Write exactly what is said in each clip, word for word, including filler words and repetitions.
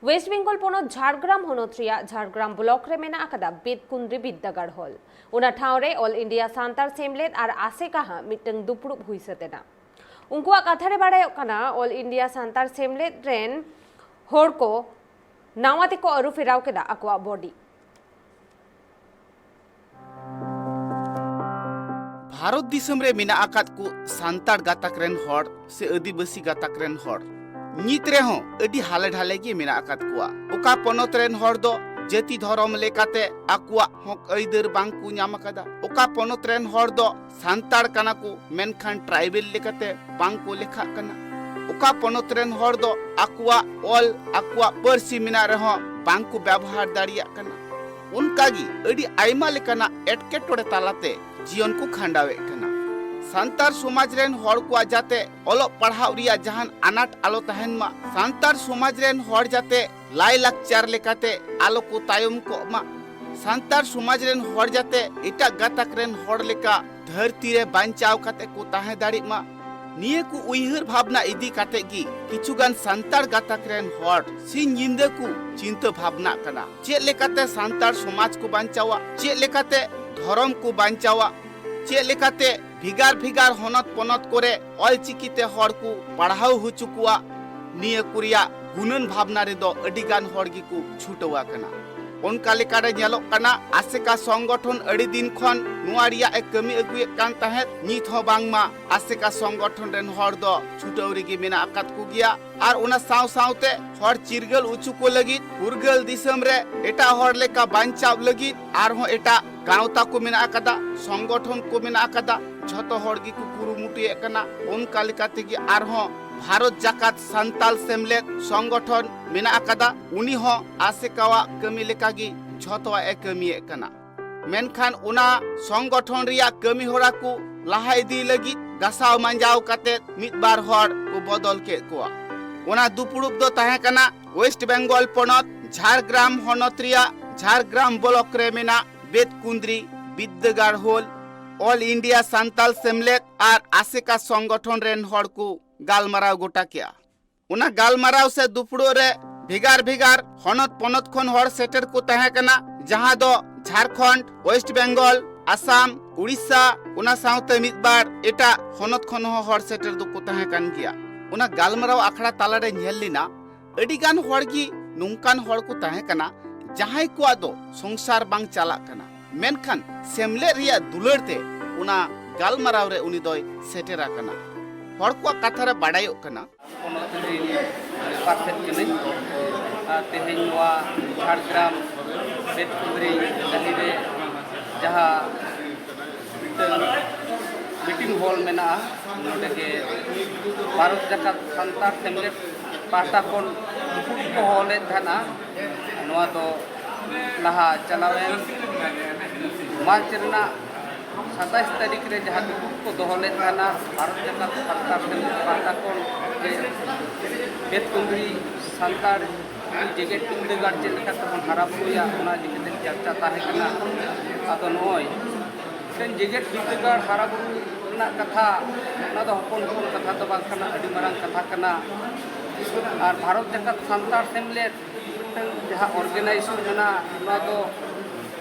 West Bengal ᱯᱚᱱᱚᱛ ᱡᱷᱟᱲᱜᱨᱟᱢ ᱦᱚᱱᱚᱛ ᱨᱮᱭᱟᱜ ᱡᱷᱟᱲᱜᱨᱟᱢ ᱵᱞᱚᱠ ᱨᱮ ᱢᱮᱱᱟᱜ ᱟᱠᱟᱫᱟ ᱵᱮᱛᱠᱩᱸᱫᱽᱨᱤ ᱵᱤᱫᱽᱫᱟᱹᱜᱟᱲ ᱦᱚᱞ᱾ ᱚᱱᱟ ᱴᱷᱟᱶ ᱨᱮ ᱚᱞ ᱤᱱᱰᱤᱭᱟ ᱥᱟᱱᱛᱟᱲ ᱥᱮᱢᱞᱮᱫ ᱟᱨ ᱟᱥᱮᱠᱟ ᱦᱟᱜ ᱢᱤᱫᱴᱟᱝ ᱫᱩᱯᱲᱩᱵ ᱦᱩᱭ ᱥᱟᱹᱛ ᱮᱱᱟ᱾ ᱩᱱᱠᱩᱣᱟᱜ ᱠᱟᱛᱷᱟ ᱨᱮ ᱵᱟᱲᱟᱭᱚᱜ ᱠᱟᱱᱟ, ᱚᱞ ᱤᱱᱰᱤᱭᱟ ᱥᱟᱱᱛᱟᱲ ᱥᱮᱢᱞᱮᱫ ᱨᱮᱱ ᱦᱚᱲ ᱠᱚ ᱱᱟᱣᱟ ᱛᱮᱠᱚ ᱟᱹᱨᱩ ᱯᱷᱮᱨᱟᱣ ᱠᱮᱫᱟ ᱟᱠᱚᱣᱟᱜ ᱵᱚᱰᱤ᱾ ᱵᱷᱟᱨᱚᱛ ᱫᱤᱥᱚᱢ ᱨᱮ ᱢᱮᱱᱟᱜ ᱟᱠᱟᱫ ᱠᱚ ᱥᱟᱱᱛᱟᱲ ᱜᱟᱛᱟᱠ ᱨᱮᱱ ᱦᱚᱲ ᱥᱮ ᱟᱹᱫᱤᱵᱟᱹᱥᱤ ᱜᱟᱛᱟᱠ ᱨᱮᱱ ᱦᱚᱲ ᱱᱤᱛ ᱨᱮᱦᱚᱸ ᱟᱹᱰᱤ ᱦᱟᱞᱮ ᱰᱷᱟᱞᱮ ᱜᱮ ᱢᱮᱱᱟᱜ ᱟᱠᱟᱫ ᱠᱚᱣᱟ᱾ ᱚᱠᱟ ᱯᱚᱱᱚᱛ ᱨᱮᱱ ᱦᱚᱲ ᱫᱚ ᱡᱟᱹᱛᱤ ᱫᱷᱚᱨᱚᱢ ᱞᱮᱠᱟᱛᱮ ᱟᱠᱚᱣᱟᱜ ᱦᱚᱠ ᱟᱹᱭᱫᱟᱹᱨ ᱵᱟᱝ ᱠᱚ ᱧᱟᱢ ᱟᱠᱟᱫᱟ, ᱚᱠᱟ ᱯᱚᱱᱚᱛ ᱨᱮᱱ ᱦᱚᱲ ᱫᱚ ᱥᱟᱱᱛᱟᱲ ᱠᱟᱱᱟ ᱠᱚ, ᱢᱮᱱᱠᱷᱟᱱ ᱴᱨᱟᱭᱵᱮᱞ ᱞᱮᱠᱟᱛᱮ ᱵᱟᱝ ᱠᱚ ᱞᱮᱠᱷᱟᱜ ᱠᱟᱱᱟ᱾ ᱚᱠᱟ ᱯᱚᱱᱚᱛ ᱨᱮᱱ ᱦᱚᱲ ᱫᱚ ᱟᱠᱚᱣᱟᱜ ᱚᱞ, ᱟᱠᱚᱣᱟᱜ ᱯᱟᱹᱨᱥᱤ ᱢᱮᱱᱟᱜ ᱨᱮᱦᱚᱸ ᱵᱟᱝ ᱠᱚ ᱵᱮᱵᱚᱦᱟᱨ ᱫᱟᱲᱮᱭᱟᱜ ᱠᱟᱱᱟ᱾ ᱚᱱᱠᱟᱜᱮ ᱟᱹᱰᱤ ᱟᱭᱢᱟ ᱞᱮᱠᱟᱱᱟᱜ ᱮᱴᱠᱮᱴᱚᱬᱮ ᱛᱟᱞᱟᱛᱮ ᱡᱤᱭᱚᱱ ᱠᱚ ᱠᱷᱟᱸᱰᱟᱣᱮᱫ ᱠᱟᱱᱟ᱾ ᱥᱟᱱᱛᱟᱲ ᱥᱚᱢᱟᱡᱽ ᱨᱮᱱ ᱦᱚᱲ ᱠᱚᱣᱟᱜ ᱡᱟᱛᱮ ᱚᱞᱚᱜ ᱯᱟᱲᱦᱟᱣ ᱨᱮᱭᱟᱜ ᱡᱟᱦᱟᱱ ᱟᱱᱟᱴ ᱟᱞᱚ ᱛᱟᱦᱮᱱ ᱢᱟ, ᱥᱟᱱᱛᱟᱲ ᱥᱚᱢᱟᱡᱽ ᱨᱮᱱ ᱦᱚᱲ ᱡᱟᱛᱮ ᱞᱟᱭᱼᱞᱟᱠᱪᱟᱨ ᱞᱮᱠᱟᱛᱮ ᱟᱞᱚ ᱠᱚ ᱛᱟᱭᱚᱢ ᱠᱚᱜ ᱢᱟ, ᱥᱟᱱᱛᱟᱲ ᱥᱚᱢᱟᱡᱽ ᱨᱮᱱ ᱦᱚᱲ ᱡᱟᱛᱮ ᱮᱴᱟᱜ ᱜᱟᱛᱟᱠ ᱨᱮᱱ ᱦᱚᱲ ᱞᱮᱠᱟ ᱫᱷᱟᱹᱨᱛᱤ ᱨᱮ ᱵᱟᱧᱪᱟᱣ ᱠᱟᱛᱮ ᱠᱚ ᱛᱟᱦᱮᱸ ᱫᱟᱲᱮᱜ ᱢᱟ, ᱱᱤᱭᱟᱹ ᱠᱚ ᱩᱭᱦᱟᱹᱨ ᱵᱷᱟᱵᱽᱱᱟ ᱤᱫᱤ ᱠᱟᱛᱮ ᱜᱮ ᱠᱤᱪᱷᱩ ᱜᱟᱱ ᱥᱟᱱᱛᱟᱲ ᱜᱟᱛᱟᱠ ᱨᱮᱱ ᱦᱚᱲ ᱥᱤᱧ ᱧᱤᱫᱟᱹ ᱠᱚ ᱪᱤᱱᱛᱟᱹ ᱵᱷᱟᱵᱽᱱᱟᱜ ᱠᱟᱱᱟ᱾ ᱪᱮᱫ ᱞᱮᱠᱟᱛᱮ ᱥᱟᱱᱛᱟᱲ ᱥᱚᱢᱟᱡᱽ ᱠᱚ ᱵᱟᱧᱪᱟᱣᱟ, ᱪᱮᱫ ᱞᱮᱠᱟᱛᱮ ᱫᱷᱚᱨᱚᱢ ᱠᱚ ᱵᱟᱧᱪᱟᱣᱟ, ᱪᱮᱫ ᱞᱮᱠᱟᱛᱮ ᱵᱷᱮᱜᱟᱨ ᱵᱷᱮᱜᱟᱨ ᱦᱚᱱᱚᱛ ᱯᱚᱱᱚᱛ ᱠᱚᱨᱮ ᱚᱞᱪᱤᱠᱤ ᱛᱮ ᱦᱚᱲ ᱠᱚ ᱯᱟᱲᱦᱟᱣ ᱦᱚᱪᱚ ᱠᱚᱣᱟ, ᱱᱤᱭᱟᱹ ᱠᱚ ᱨᱮᱭᱟᱜ ᱜᱩᱱᱟᱹᱱ ᱵᱷᱟᱵᱽᱱᱟ ᱨᱮᱫᱚ ᱟᱹᱰᱤ ᱜᱟᱱ ᱦᱚᱲ ᱜᱮᱠᱚ ᱪᱷᱩᱴᱟᱹᱣ ᱟᱠᱟᱱᱟ᱾ ᱚᱱᱠᱟ ᱞᱮᱠᱟᱨᱮ ᱧᱮᱞᱚᱜ ᱠᱟᱱᱟ, ᱟᱥᱮᱠᱟ ᱥᱚᱝᱜᱚᱴᱷᱚᱱ ᱟᱹᱰᱤ ᱫᱤᱱ ᱠᱷᱚᱱ ᱱᱚᱣᱟ ᱨᱮᱭᱟᱜ ᱮ ᱠᱟᱹᱢᱤ ᱟᱹᱜᱩᱭᱮᱫ ᱠᱟᱱ ᱛᱟᱦᱮᱸᱫ᱾ ᱱᱤᱛ ᱦᱚᱸ ᱵᱟᱝᱢᱟ ᱟᱥᱮᱠᱟ ᱥᱚᱝᱜᱚᱴᱷᱚᱱ ᱨᱮᱱ ᱦᱚᱲ ᱫᱚ ᱪᱷᱩᱴᱟᱹᱣ ᱨᱮᱜᱮ ᱢᱮᱱᱟᱜ ᱟᱠᱟᱫ ᱠᱚᱜᱮᱭᱟ᱾ ᱟᱨ ᱚᱱᱟ ᱥᱟᱶ ᱥᱟᱶᱛᱮ ᱦᱚᱲ ᱪᱤᱨᱜᱟᱹᱞ ᱦᱚᱪᱚ ᱠᱚ ᱞᱟᱹᱜᱤᱫ, ᱯᱷᱩᱨᱜᱟᱹᱞ ᱫᱤᱥᱚᱢ ᱨᱮ ᱮᱴᱟᱜ ᱦᱚᱲ ᱞᱮᱠᱟ ᱵᱟᱧᱪᱟᱣ ᱞᱟᱹᱜᱤᱫ ᱟᱨᱦᱚᱸ ᱮᱴᱟᱜ ᱜᱟᱶᱛᱟ ᱠᱚ ᱢᱮᱱᱟᱜ ᱟᱠᱟᱫᱟ, ᱥᱚᱝᱜᱚᱴᱷᱚᱱ ᱠᱚ ᱢᱮᱱᱟᱜ ᱟᱠᱟᱫᱟ, ᱡᱷᱚᱛᱚ ᱦᱚᱲ ᱜᱮᱠᱚ ᱠᱩᱨᱩᱢᱩᱴᱩᱭᱮᱫ ᱠᱟᱱᱟ᱾ ᱚᱱᱠᱟ ᱞᱮᱠᱟ ᱛᱮᱜᱮ ᱟᱨᱦᱚᱸ ᱵᱷᱟᱨᱚᱛ ᱡᱟᱠᱟᱛ ᱥᱟᱱᱛᱟᱞ ᱥᱮᱢᱞᱮᱫ ᱥᱚᱝᱜᱚᱴᱷᱚᱱ ᱢᱮᱱᱟᱜ ᱟᱠᱟᱫᱟ, ᱩᱱᱤ ᱦᱚᱸ ᱟᱥᱮᱠᱟᱣᱟᱜ ᱠᱟᱹᱢᱤ ᱞᱮᱠᱟᱜᱮ ᱡᱷᱚᱛᱚᱣᱟᱜ ᱮ ᱠᱟᱹᱢᱤᱭᱮᱫ ᱠᱟᱱᱟ᱾ ᱢᱮᱱᱠᱷᱟᱱ ᱚᱱᱟ ᱥᱚᱝᱜᱚᱴᱷᱚᱱ ᱨᱮᱭᱟᱜ ᱠᱟᱹᱢᱤ ᱦᱚᱨᱟ ᱠᱚ ᱞᱟᱦᱟ ᱤᱫᱤ ᱞᱟᱹᱜᱤᱫ ᱜᱟᱥᱟᱣ ᱢᱟᱸᱡᱟᱣ ᱠᱟᱛᱮ ᱢᱤᱫ ᱵᱟᱨ ᱦᱚᱲ ᱠᱚ ᱵᱚᱫᱚᱞ ᱠᱮᱫ ᱠᱚᱣᱟ᱾ ᱚᱱᱟ ᱫᱩᱯᱲᱩᱵ ᱫᱚ ᱛᱟᱦᱮᱸ ᱠᱟᱱᱟ ᱳᱭᱮᱥᱴ ᱵᱮᱝᱜᱚᱞ ᱯᱚᱱᱚᱛ ᱡᱷᱟᱲᱜᱨᱟᱢ ᱦᱚᱱᱚᱛ ᱨᱮᱭᱟᱜ ᱡᱷᱟᱲᱜᱨᱟᱢ ᱵᱞᱚᱠ ᱨᱮ ᱢᱮᱱᱟᱜ ᱵᱮᱛᱠᱩᱸᱫᱽᱨᱤ ᱵᱤᱫᱽᱫᱟᱹᱜᱟᱲ ᱦᱳᱞ, ᱚᱞ ᱤᱱᱰᱤᱭᱟ ᱥᱟᱱᱛᱟᱞ ᱥᱮᱢᱞᱮᱫ ᱟᱨ ᱟᱥᱮᱠᱟ ᱥᱚᱝᱜᱚᱴᱷᱚᱱ ᱨᱮᱱ ᱦᱚᱲ ᱠᱚ ᱜᱟᱞᱢᱟᱨᱟᱣ ᱜᱚᱴᱟ ᱠᱮᱜᱼᱟ᱾ ᱚᱱᱟ ᱜᱟᱞᱢᱟᱨᱟᱣ ᱥᱮ ᱫᱩᱯᱲᱩᱵ ᱨᱮ ᱵᱷᱮᱜᱟᱨ ᱵᱷᱮᱜᱟᱨ ᱦᱚᱱᱚᱛ ᱯᱚᱱᱚᱛ ᱠᱷᱚᱱ ᱦᱚᱲ ᱥᱮᱴᱮᱨ ᱠᱚ ᱛᱟᱦᱮᱸ ᱠᱟᱱᱟ, ᱡᱟᱦᱟᱸ ᱫᱚ ᱡᱷᱟᱲᱠᱷᱚᱸᱰ, ᱳᱭᱮᱥᱴ ᱵᱮᱝᱜᱚᱞ, ᱟᱥᱟᱢ, ᱩᱲᱤᱥᱥᱟ, ᱚᱱᱟ ᱥᱟᱶᱛᱮ ᱢᱤᱫ ᱵᱟᱨ ᱮᱴᱟᱜ ᱦᱚᱱᱚᱛ ᱠᱷᱚᱱ ᱦᱚᱸ ᱦᱚᱲ ᱥᱮᱴᱮᱨ ᱫᱚᱠᱚ ᱛᱟᱦᱮᱸ ᱠᱟᱱ ᱜᱮᱭᱟ᱾ ᱚᱱᱟ ᱜᱟᱞᱢᱟᱨᱟᱣ ᱟᱠᱷᱲᱟ ᱛᱟᱞᱟᱨᱮ ᱧᱮᱞ ᱞᱮᱱᱟ, ᱟᱹᱰᱤ ᱜᱟᱱ ᱦᱚᱲ ᱜᱮ ᱱᱚᱝᱠᱟᱱ ᱦᱚᱲ ᱠᱚ ᱛᱟᱦᱮᱸ ᱠᱟᱱᱟ, ᱡᱟᱦᱟᱸᱭ ᱠᱚᱣᱟᱜ ᱫᱚ ᱥᱚᱝᱥᱟᱨ ᱵᱟᱝ ᱪᱟᱞᱟᱜ ᱠᱟᱱᱟ, ᱢᱮᱱᱠᱷᱟᱱ ᱥᱮᱢᱞᱮᱫ ᱨᱮᱭᱟᱜ ᱫᱩᱞᱟᱹᱲ ᱛᱮ ᱚᱱᱟ ᱜᱟᱞᱢᱟᱨᱟᱣ ᱨᱮ ᱩᱱᱤ ᱫᱚᱭ ᱥᱮᱴᱮᱨ ᱟᱠᱟᱱᱟ᱾ ᱦᱚᱲ ᱠᱚᱣᱟᱜ ᱠᱟᱛᱷᱟ ᱨᱮ ᱵᱟᱰᱟᱭᱚᱜ ᱠᱟᱱᱟ, ᱯᱚᱱᱚᱛ ᱨᱤᱱ ᱯᱟᱨᱥᱮᱛ ᱠᱟᱹᱱᱟᱹᱧ ᱟᱨ ᱛᱮᱦᱮᱧ ᱱᱚᱣᱟ ᱡᱷᱟᱲᱜᱨᱟᱢ ᱵᱮᱛᱠᱩᱸᱫᱽᱨᱤ ᱰᱟᱹᱦᱤ ᱨᱮ ᱡᱟᱦᱟᱸ ᱢᱤᱫᱴᱟᱹᱝ meeting hall ᱢᱮᱱᱟᱜᱼᱟ, ᱱᱚᱰᱮ ᱜᱮ ᱵᱷᱟᱨᱚᱛ ᱡᱟᱠᱟᱛ ᱥᱟᱱᱛᱟᱲ ᱥᱮᱢᱞᱮᱫ ᱯᱟᱦᱴᱟ ᱠᱷᱚᱱ ᱫᱩᱯᱲᱩᱵ ᱠᱚ ᱦᱚᱦᱚ ᱞᱮᱫ ᱛᱟᱦᱮᱱᱟ᱾ ᱱᱚᱣᱟ ᱫᱚ ᱞᱟᱦᱟ ᱪᱟᱞᱟᱣᱮᱱ ᱢᱟᱨᱪ ᱨᱮᱱᱟᱜ ᱥᱟᱛᱟᱭᱤᱥ ᱛᱟᱹᱨᱤᱠᱷ ᱨᱮ ᱡᱟᱦᱟᱸ ᱫᱩᱯᱲᱩᱵ ᱠᱚ ᱫᱚᱦᱚ ᱞᱮᱫ ᱛᱟᱦᱮᱱᱟ ᱵᱷᱟᱨᱚᱛ ᱡᱟᱠᱟᱛ ᱥᱟᱱᱛᱟᱲ ᱥᱮᱢᱞᱮᱫ ᱯᱟᱦᱴᱟ ᱠᱷᱚᱱ ᱡᱮ ᱵᱮᱛᱠᱩᱸᱫᱽᱨᱤ ᱥᱟᱱᱛᱟᱲ ᱡᱮᱜᱮᱛ ᱵᱤᱨᱫᱟᱹᱜᱟᱲ ᱪᱮᱫ ᱞᱮᱠᱟ ᱛᱮᱵᱚᱱ ᱦᱟᱨᱟ ᱵᱩᱨᱩᱭᱟ, ᱚᱱᱟ ᱤᱫᱤ ᱠᱟᱛᱮ ᱪᱟᱨᱪᱟ ᱛᱟᱦᱮᱸ ᱠᱟᱱᱟ᱾ ᱟᱫᱚ ᱱᱚᱜᱼᱚᱭ ᱢᱤᱫᱴᱮᱱ ᱡᱮᱜᱮᱛ ᱵᱤᱨᱫᱟᱹᱜᱟᱲ ᱦᱟᱨᱟ ᱵᱩᱨᱩ ᱨᱮᱱᱟᱜ ᱠᱟᱛᱷᱟ, ᱚᱱᱟ ᱫᱚ ᱦᱚᱯᱚᱱ ᱦᱚᱯᱚᱱ ᱠᱟᱛᱷᱟ ᱫᱚ ᱵᱟᱝ ᱠᱟᱱᱟ, ᱟᱹᱰᱤ ᱢᱟᱨᱟᱝ ᱠᱟᱛᱷᱟ ᱠᱟᱱᱟ᱾ ᱟᱨ ᱵᱷᱟᱨᱚᱛ ᱡᱟᱠᱟᱛ ᱥᱟᱱᱛᱟᱲ ᱥᱮᱢᱞᱮᱫ ᱢᱤᱫᱴᱟᱝ ᱡᱟᱦᱟᱸ organization ᱢᱮᱱᱟᱜᱼᱟ, ᱱᱚᱣᱟ ᱫᱚ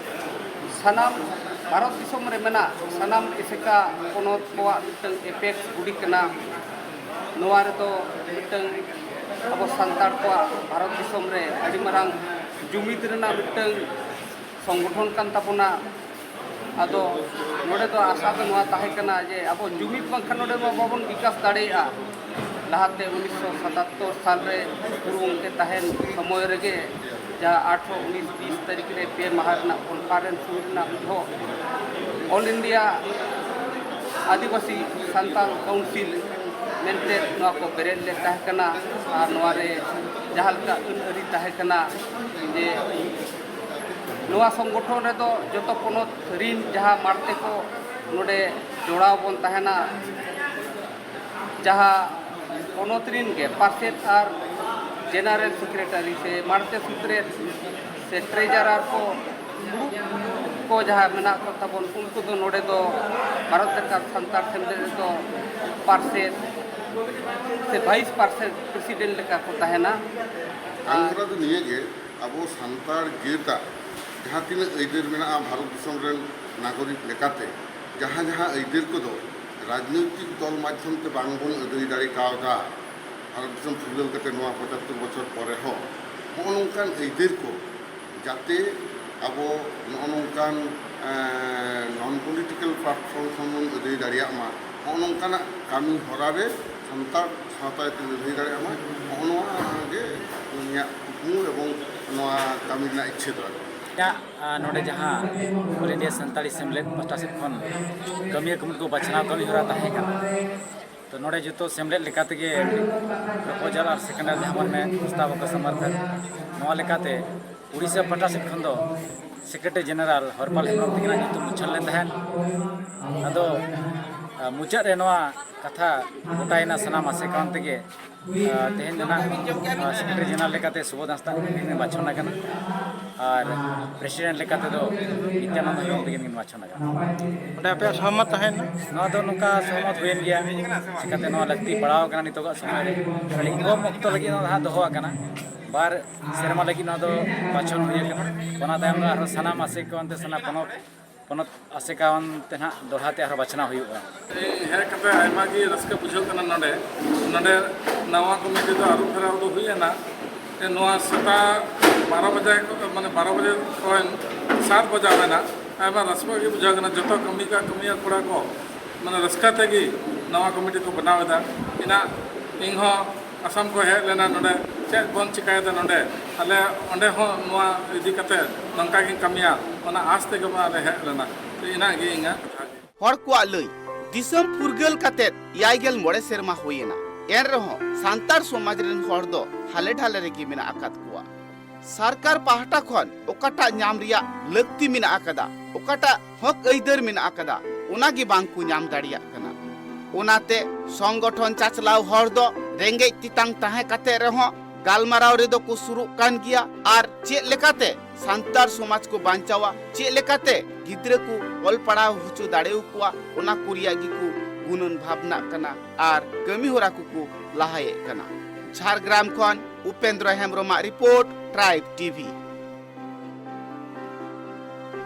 ᱥᱟᱱᱟᱢ ᱵᱷᱟᱨᱚᱛ ᱫᱤᱥᱚᱢ ᱨᱮ ᱢᱮᱱᱟᱜ ᱥᱟᱱᱟᱢ ᱮᱥᱮᱠᱟ ᱯᱚᱱᱚᱛ ᱠᱚᱣᱟᱜ ᱢᱤᱫᱴᱟᱝ apex body ᱠᱟᱱᱟ᱾ ᱱᱚᱣᱟ ᱨᱮᱫᱚ ᱢᱤᱫᱴᱟᱝ ᱟᱵᱚ ᱥᱟᱱᱛᱟᱲ ᱠᱚᱣᱟᱜ ᱵᱷᱟᱨᱚᱛ ᱫᱤᱥᱚᱢ ᱨᱮ ᱟᱹᱰᱤ ᱢᱟᱨᱟᱝ ᱡᱩᱢᱤᱫ ᱨᱮᱱᱟᱜ ᱢᱤᱫᱴᱟᱝ ᱥᱚᱝᱜᱚᱴᱷᱚᱱ ᱠᱟᱱ ᱛᱟᱵᱚᱱᱟ᱾ ᱟᱫᱚ ᱱᱚᱰᱮ ᱫᱚ ᱟᱥᱟ ᱫᱚ ᱱᱚᱣᱟ ᱛᱟᱦᱮᱸ ᱠᱟᱱᱟ ᱡᱮ ᱟᱵᱚ ᱡᱩᱢᱤᱫ ᱵᱟᱝᱠᱷᱟᱱ ᱱᱚᱰᱮ ᱢᱟ ᱵᱟᱵᱚᱱ ᱵᱤᱠᱟᱥ ᱫᱟᱲᱮᱭᱟᱜᱼᱟ᱾ ᱞᱟᱦᱟᱛᱮ ᱩᱱᱤᱥᱥᱚ ᱥᱟᱛᱟᱛᱛᱳᱨ ᱥᱟᱞ ᱨᱮ ᱜᱩᱨᱩ ᱜᱚᱢᱠᱮ ᱛᱟᱦᱮᱱ ᱥᱚᱢᱚᱭ ᱨᱮᱜᱮ ᱡᱟᱦᱟᱸ ᱟᱴᱷᱨᱚ, ᱩᱱᱤᱥ, ᱵᱤᱥ ᱛᱟᱹᱨᱤᱠᱷ ᱨᱮ ᱯᱮ ᱢᱟᱦᱟ ᱨᱮᱱᱟᱜ conference ᱦᱩᱭ ᱨᱮᱱᱟᱜ ᱩᱱ ᱡᱚᱦᱚᱜ All India ᱟᱹᱫᱤᱵᱟᱹᱥᱤ ᱥᱟᱱᱛᱟᱲ council ᱢᱮᱱᱛᱮ ᱱᱚᱣᱟ ᱠᱚ ᱵᱮᱨᱮᱫ ᱞᱮᱫ ᱛᱟᱦᱮᱸ ᱠᱟᱱᱟ᱾ ᱟᱨ ᱱᱚᱣᱟ ᱨᱮ ᱡᱟᱦᱟᱸ ᱞᱮᱠᱟ ᱟᱹᱱ ᱟᱹᱨᱤ ᱛᱟᱦᱮᱸ ᱠᱟᱱᱟ ᱡᱮ ᱱᱚᱣᱟ ᱥᱚᱝᱜᱚᱴᱷᱚᱱ ᱨᱮᱫᱚ ᱡᱚᱛᱚ ᱯᱚᱱᱚᱛ ᱨᱤᱱ ᱡᱟᱦᱟᱸ ᱢᱟᱲᱛᱮ ᱠᱚ ᱱᱚᱰᱮ ᱡᱚᱲᱟᱣ ᱵᱚᱱ ᱛᱟᱦᱮᱱᱟ, ᱡᱟᱦᱟᱸ ᱯᱚᱱᱚᱛ ᱨᱤᱱ ᱜᱮ ᱯᱟᱨᱥᱮᱛ ᱟᱨ general secretary ᱥᱮ ᱢᱟᱲᱛᱮ ᱥᱩᱛᱨᱮᱛ ᱥᱮ treasurer ᱠᱚ, ᱫᱩᱲᱩᱵ ᱠᱚ ᱡᱟᱦᱟᱸ ᱢᱮᱱᱟᱜ ᱠᱚ ᱛᱟᱵᱚᱱ, ᱩᱱᱠᱩ ᱫᱚ ᱱᱚᱰᱮ ᱫᱚ ᱵᱷᱟᱨᱚᱛ ᱡᱟᱠᱟᱛ ᱥᱟᱱᱛᱟᱲ ᱥᱮᱢᱞᱮᱫ ᱨᱮᱫᱚ ᱯᱟᱨᱥᱮᱛ ᱥᱮ vice president ᱞᱮᱠᱟ ᱠᱚ ᱛᱟᱦᱮᱱᱟ᱾ ᱠᱟᱹᱢᱤ ᱦᱚᱨᱟ ᱫᱚ ᱱᱤᱭᱟᱹ ᱜᱮ, ᱟᱵᱚ ᱥᱟᱱᱛᱟᱲ ᱡᱟᱹᱛᱟᱜ ᱡᱟᱦᱟᱸ ᱛᱤᱱᱟᱹᱜ ᱟᱹᱭᱫᱟᱹᱨ ᱢᱮᱱᱟᱜᱼᱟ ᱵᱷᱟᱨᱚᱛ ᱫᱤᱥᱚᱢ ᱨᱮᱱ ᱱᱟᱜᱚᱨᱤᱠ ᱞᱮᱠᱟᱛᱮ, ᱡᱟᱦᱟᱸ ᱡᱟᱦᱟᱸ ᱟᱹᱭᱫᱟᱹᱨ ᱠᱚᱫᱚ ᱨᱟᱡᱽᱱᱳᱭᱛᱤᱠ ᱫᱚᱞ ᱢᱟᱫᱽᱫᱷᱚᱢ ᱛᱮ ᱵᱟᱝ ᱵᱚᱱ ᱟᱹᱫᱟᱹᱭ ᱫᱟᱲᱮ ᱠᱟᱣᱫᱟ, ᱵᱷᱟᱨᱚᱛ ᱫᱤᱥᱚᱢ ᱯᱷᱩᱨᱜᱟᱹᱞ ᱠᱟᱛᱮ ᱱᱚᱣᱟ ᱯᱚᱸᱪᱟᱛᱛᱳᱨ ᱵᱚᱪᱷᱚᱨ ᱯᱚᱨᱮ ᱦᱚᱸ, ᱱᱚᱜᱼᱚ ᱱᱚᱝᱠᱟᱱ ᱟᱹᱭᱫᱟᱹᱨ ᱠᱚ ᱡᱟᱛᱮ ᱟᱵᱚ ᱱᱚᱜᱼᱚ ᱱᱚᱝᱠᱟᱱ, ᱮᱸ, non political platform ᱠᱷᱚᱱ ᱵᱚᱱ ᱟᱹᱫᱟᱹᱭ ᱫᱟᱲᱮᱭᱟᱜ ᱢᱟ, ᱱᱚᱜᱼᱚ ᱱᱚᱝᱠᱟᱱᱟᱜ ᱠᱟᱹᱢᱤ ᱦᱚᱨᱟ ᱨᱮ ᱥᱟᱱᱛᱟᱲ ᱥᱟᱶᱛᱟ ᱡᱟᱛᱮ ᱞᱟᱹᱲᱦᱟᱹᱭ ᱫᱟᱲᱮᱭᱟᱜ ᱢᱟ, ᱱᱚᱜᱼᱚ ᱱᱚᱣᱟ ᱜᱮ ᱤᱧᱟᱹᱜ ᱠᱩᱠᱢᱩ ᱮᱵᱚᱝ ᱱᱚᱣᱟ ᱠᱟᱹᱢᱤ ᱨᱮᱱᱟᱜ ᱤᱪᱪᱷᱟᱹ ᱫᱚ ᱟᱨᱠᱤ᱾ ᱤᱧᱟᱹᱜ, ᱟ, ᱱᱚᱰᱮ ᱡᱟᱦᱟᱸ All India ᱥᱟᱱᱛᱟᱲᱤ ᱥᱮᱢᱞᱮᱫ ᱯᱟᱦᱴᱟ ᱥᱮᱫ ᱠᱷᱚᱱ ᱠᱟᱹᱢᱤᱭᱟᱹ ᱠᱚᱢᱤᱴᱤ ᱠᱚ ᱵᱟᱪᱷᱱᱟᱣ ᱠᱟᱹᱢᱤ ᱦᱚᱨᱟ ᱛᱟᱦᱮᱸ ᱠᱟᱱᱟ, ᱛᱚ ᱱᱚᱰᱮ ᱡᱚᱛᱚ ᱥᱮᱢᱞᱮᱫ ᱞᱮᱠᱟ ᱛᱮᱜᱮ proposal ᱟᱨ seconder ᱡᱟᱦᱟᱸ ᱵᱚᱱ ᱢᱮᱱ ᱯᱨᱚᱥᱛᱟᱵ ᱠᱚ ᱥᱚᱢᱚᱨᱛᱷᱚᱱ, ᱱᱚᱣᱟ ᱞᱮᱠᱟᱛᱮ ᱩᱲᱤᱥᱥᱟ ᱯᱟᱦᱴᱟ ᱥᱮᱫ ᱠᱷᱚᱱ ᱫᱚ Secretary General ᱦᱚᱨᱯᱟᱞ ᱦᱮᱢᱵᱨᱚᱢ ᱛᱟᱹᱠᱤᱱᱟᱜ ᱧᱩᱛᱩᱢ ᱩᱪᱷᱟᱹᱱ ᱞᱮᱱ ᱛᱟᱦᱮᱸᱫ᱾ ᱟᱫᱚ, ᱟ, ᱢᱩᱪᱟᱹᱫ ᱨᱮ ᱱᱚᱣᱟ ᱠᱟᱛᱷᱟ ᱜᱚᱴᱟᱭᱮᱱᱟ ᱥᱟᱱᱟᱢ ᱟᱥᱮ ᱠᱟᱨᱚᱱ ᱛᱮᱜᱮ, ᱟ, ᱛᱮᱦᱮᱧ ᱫᱚ ᱱᱟᱜ, ᱟ, Secretary General ᱞᱮᱠᱟᱛᱮ ᱥᱩᱵᱳᱫᱷ ᱦᱟᱸᱥᱫᱟ ᱛᱟᱹᱠᱤᱱ ᱠᱤᱱ ᱵᱟᱪᱷᱚᱱ ᱟᱠᱟᱱᱟ ᱟᱨ President ᱞᱮᱠᱟᱛᱮ ᱫᱚ ᱱᱤᱛᱭᱟᱱᱚᱱᱫ ᱦᱮᱢᱵᱨᱚᱢ ᱛᱟᱹᱠᱤᱱ ᱠᱤᱱ ᱵᱟᱪᱷᱚᱱ ᱟᱠᱟᱱᱟ᱾ ᱚᱸᱰᱮ ᱟᱯᱮᱭᱟᱜ ᱥᱚᱦᱚᱢᱚᱛ ᱛᱟᱦᱮᱸᱭᱮᱱᱟ? ᱱᱚᱣᱟ ᱫᱚ ᱱᱚᱝᱠᱟ ᱥᱚᱦᱚᱢᱚᱛ ᱦᱩᱭᱮᱱ ᱜᱮᱭᱟ, ᱪᱤᱠᱟᱹᱛᱮ ᱱᱚᱣᱟ ᱞᱟᱹᱠᱛᱤ ᱯᱟᱲᱟᱣ ᱟᱠᱟᱱᱟ ᱱᱤᱛᱚᱜᱟᱜ ᱥᱚᱢᱚᱭ ᱨᱮ᱾ ᱟᱹᱰᱤ ᱠᱚᱢ ᱚᱠᱛᱚ ᱞᱟᱹᱜᱤᱫ ᱱᱚᱣᱟ ᱫᱚ ᱦᱟᱸᱜ ᱫᱚᱦᱚ ᱟᱠᱟᱱᱟ, ᱵᱟᱨ ᱥᱮᱨᱢᱟ ᱞᱟᱹᱜᱤᱫ ᱱᱚᱣᱟ ᱫᱚ ᱵᱟᱪᱷᱚᱱ ᱦᱩᱭ ᱟᱠᱟᱱᱟ᱾ ᱚᱱᱟ ᱛᱟᱭᱚᱢ ᱫᱚ ᱟᱨᱦᱚᱸ ᱥᱟᱱᱟᱢ ᱟᱥᱮ ᱠᱚ ᱚᱱᱛᱮ ᱥᱟᱱᱟᱢ ᱯᱚᱱᱚᱛ, ᱯᱚᱱᱚᱛ ᱟᱥᱮᱠᱟ ᱚᱱᱛᱮ ᱱᱟᱦᱟᱜ ᱫᱚᱦᱲᱟ ᱛᱮ ᱟᱨᱦᱚᱸ ᱵᱟᱪᱷᱱᱟᱣ ᱦᱩᱭᱩᱜᱼᱟ᱾ ᱦᱮᱡ ᱠᱟᱛᱮ ᱟᱭᱢᱟ ᱜᱮ ᱨᱟᱹᱥᱠᱟᱹ ᱵᱩᱡᱷᱟᱹᱜ ᱠᱟᱱᱟ ᱱᱚᱰᱮ᱾ ᱱᱚᱰᱮ ᱱᱟᱣᱟ ᱠᱚᱢᱤᱴᱤ ᱫᱚ ᱟᱹᱨᱩ ᱯᱷᱮᱨᱟᱣ ᱫᱚ ᱦᱩᱭ ᱮᱱᱟ᱾ ᱱᱚᱣᱟ ᱥᱮᱛᱟᱜ ᱵᱟᱨᱚ ᱵᱟᱡᱮ, ᱢᱟᱱᱮ ᱵᱟᱨᱚ ᱵᱟᱡᱮ ᱠᱷᱚᱱ ᱥᱟᱛ ᱵᱟᱡᱟᱣ ᱮᱱᱟ᱾ ᱟᱭᱢᱟ ᱨᱟᱹᱥᱠᱟᱹ ᱜᱮ ᱵᱩᱡᱷᱟᱹᱜ ᱠᱟᱱᱟ᱾ ᱡᱚᱛᱚ ᱠᱟᱹᱢᱤ ᱠᱟ-, ᱠᱟᱹᱢᱤᱭᱟᱹ ᱠᱚᱲᱟ ᱠᱚ ᱢᱟᱱᱮ ᱨᱟᱹᱥᱠᱟᱹ ᱛᱮᱜᱮ ᱱᱟᱣᱟ ᱠᱚᱢᱤᱴᱤ ᱠᱚ ᱵᱮᱱᱟᱣ ᱮᱫᱟ᱾ ᱤᱧᱟᱹᱜ, ᱤᱧ ᱦᱚᱸ ᱟᱥᱟᱢ ᱠᱚ ᱦᱮᱡ ᱞᱮᱱᱟ ᱱᱚᱰᱮ, ᱪᱮᱫ ᱵᱚᱱ ᱪᱤᱠᱟᱭᱮᱫᱟ ᱱᱚᱰᱮ, ᱟᱞᱮ ᱚᱸᱰᱮ ᱦᱚᱸ ᱱᱚᱣᱟ ᱤᱫᱤ ᱠᱟᱛᱮ ᱱᱚᱝᱠᱟ ᱜᱤᱧ ᱠᱟᱹᱢᱤᱭᱟ, ᱚᱱᱟ ᱟᱥ ᱛᱮᱜᱮ ᱢᱟ ᱟᱞᱮ ᱦᱮᱡ ᱞᱮᱱᱟ᱾ ᱛᱚ, ᱤᱱᱟᱹᱜ ᱜᱮ ᱤᱧᱟᱹᱜ ᱠᱟᱛᱷᱟ ᱜᱮ᱾ ᱦᱚᱲ ᱠᱚᱣᱟᱜ ᱞᱟᱹᱭ, ᱫᱤᱥᱚᱢ ᱯᱷᱩᱨᱜᱟᱹᱞ ᱠᱟᱛᱮ ᱮᱭᱟᱭ ᱜᱮᱞ ᱢᱚᱬᱮ ᱥᱮᱨᱢᱟ ᱦᱩᱭ ᱮᱱᱟ, ᱮᱱ ᱨᱮᱦᱚᱸ ᱥᱟᱱᱛᱟᱲ ᱥᱚᱢᱟᱡᱽ ᱨᱮᱱ ᱦᱚᱲ ᱫᱚ ᱦᱟᱞᱮ ᱰᱷᱟᱞᱮ ᱨᱮᱜᱮ ᱢᱮᱱᱟᱜ ᱟᱠᱟᱫ ᱠᱚᱣᱟ᱾ ᱥᱚᱨᱠᱟᱨ ᱯᱟᱦᱴᱟ ᱠᱷᱚᱱ ᱚᱠᱟᱴᱟᱜ ᱧᱟᱢ ᱨᱮᱭᱟᱜ ᱞᱟᱹᱠᱛᱤ ᱢᱮᱱᱟᱜ ᱟᱠᱟᱫᱟ, ᱚᱠᱟᱴᱟᱜ ᱦᱚᱠ ᱟᱹᱭᱫᱟᱹᱨ ᱢᱮᱱᱟᱜ ᱟᱠᱟᱫᱟ, ᱚᱱᱟ ᱜᱮ ᱵᱟᱝ ᱠᱚ ᱧᱟᱢ ᱫᱟᱲᱮᱭᱟᱜ ᱠᱟᱱᱟ᱾ ᱚᱱᱟᱛᱮ ᱥᱚᱝᱜᱚᱴᱷᱚᱱ ᱪᱟᱪᱞᱟᱣ ᱦᱚᱲ ᱫᱚ ᱨᱮᱸᱜᱮᱡ ᱛᱮᱛᱟᱝ ᱛᱟᱦᱮᱸ ᱠᱟᱛᱮ ᱨᱮᱦᱚᱸ ᱜᱟᱞᱢᱟᱨᱟᱣ ᱨᱮᱫᱚ ᱠᱚ ᱥᱩᱨᱩᱜ ᱠᱟᱱ ᱜᱮᱭᱟ᱾ ᱟᱨ ᱪᱮᱫ ᱞᱮᱠᱟᱛᱮ ᱥᱟᱱᱛᱟᱲ ᱥᱚᱢᱟᱡᱽ ᱠᱚ ᱵᱟᱧᱪᱟᱣᱟ, ᱪᱮᱫ ᱞᱮᱠᱟᱛᱮ ᱜᱤᱫᱽᱨᱟᱹ ᱠᱚ ᱚᱞ ᱯᱟᱲᱦᱟᱣ ᱦᱚᱪᱚ ᱫᱟᱲᱮᱭᱟᱠᱚᱣᱟ, ᱚᱱᱟ ᱠᱚ ᱨᱮᱭᱟᱜ ᱜᱮᱠᱚ ᱜᱩᱱᱟᱹᱱ ᱵᱷᱟᱵᱽᱱᱟᱜ ᱠᱟᱱᱟ ᱟᱨ ᱠᱟᱹᱢᱤ ᱦᱚᱨᱟ ᱠᱚᱠᱚ ᱞᱟᱦᱟᱭᱮᱫ ᱠᱟᱱᱟ᱾ ᱡᱷᱟᱲᱜᱨᱟᱢ ᱠᱷᱚᱱ ᱩᱯᱮᱱᱫᱨᱚ ᱦᱮᱢᱵᱨᱚᱢᱟᱜ ᱨᱤᱯᱳᱨᱴ, ᱴᱨᱟᱭᱤᱵᱽ ᱴᱤᱵᱷᱤ᱾